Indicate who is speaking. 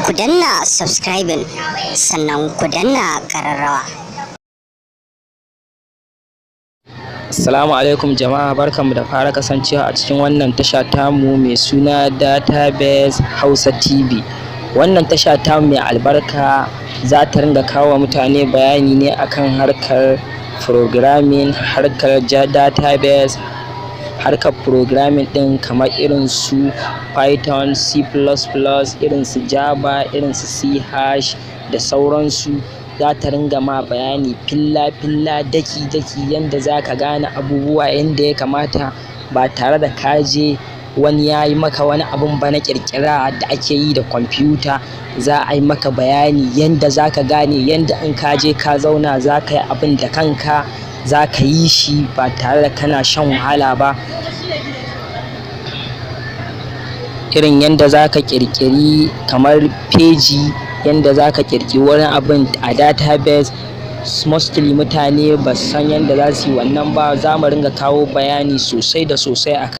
Speaker 1: Ku danna subscribing, sannan ku danna ƙararrawa.
Speaker 2: Assalamu alaikum jama'a, barkanmu da fara kasancewa a cikin wannan tasha tamu mai suna Database Hausa TV. Wannan tasha tamu mai albarka za ta ringa kawo mutane bayani ne akan harkar programming, harkar database, harkar programming ɗin kamar irin su Python, C++, irin su Java, irin su C# da sauransu. Za ta ringa ma bayani filla-filla, daki-daki, yanda za ka gane abubuwa yanda ya kamata ba tare da ka je wani ya yi maka wani abun ba na ƙirƙira da ake yi da kwamfuta. Za a yi maka bayani yanda za ka gane, yanda in ka je ka zauna za ka yi abin da kanka, za ka yi shi ba tare da kana shan wahala ba. Irin yanda za ka ƙirƙiri kamar feji, yanda za ka ƙirƙiri wani abin a database. Mostly mutane ba su san yanda za su yi wannan ba. Za mu ringa kawo bayani sosai da sosai a